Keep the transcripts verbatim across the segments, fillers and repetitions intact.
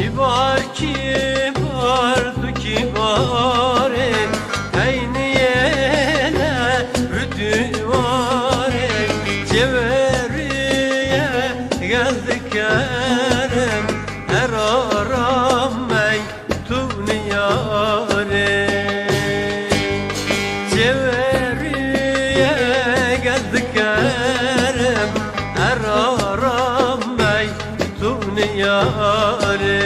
Kibar, kibar, tu kibar e, peyniyê ne hüdü var e, ceveriye gel dikerim, her aram mey tu niyare. Ceveriye gel dikerim, her aram mey tu niyare.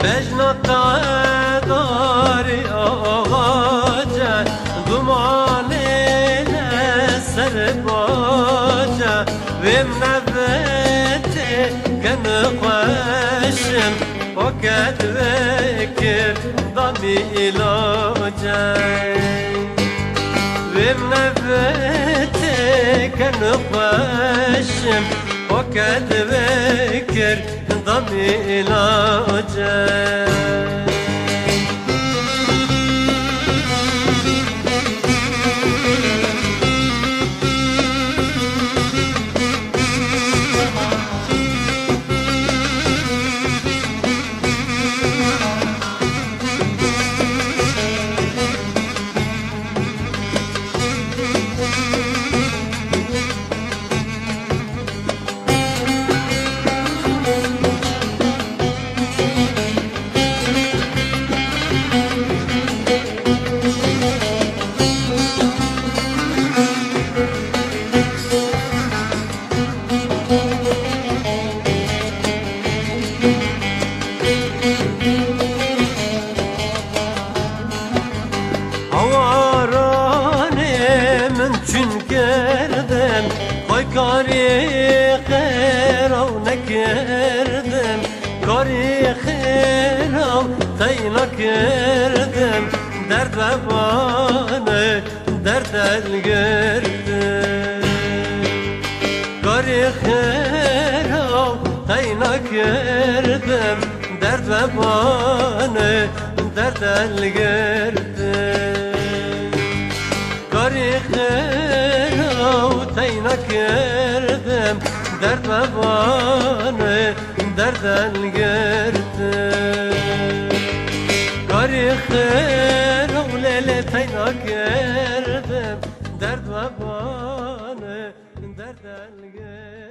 Bejna te darê axace, dumanê ne ser bace, vêm nevetê ken xweşim, o ket vekir damî îlace. Vêm nevetê ken xweşim, o ket vekir damî îlace. Hawaranê min çün kirdim, xwe karê xêraw nekirdim, karê xêraw teyna kirdim, derd vebanê derd elgirdim. Karê xêraw teyna kirdim, derd vebanê derd elgirdim. Karê xêraw teyna kirdim, derd vebanê Derden girdim. Karî xêr û lêlê teyna girdim. Derd we bane derden girdim.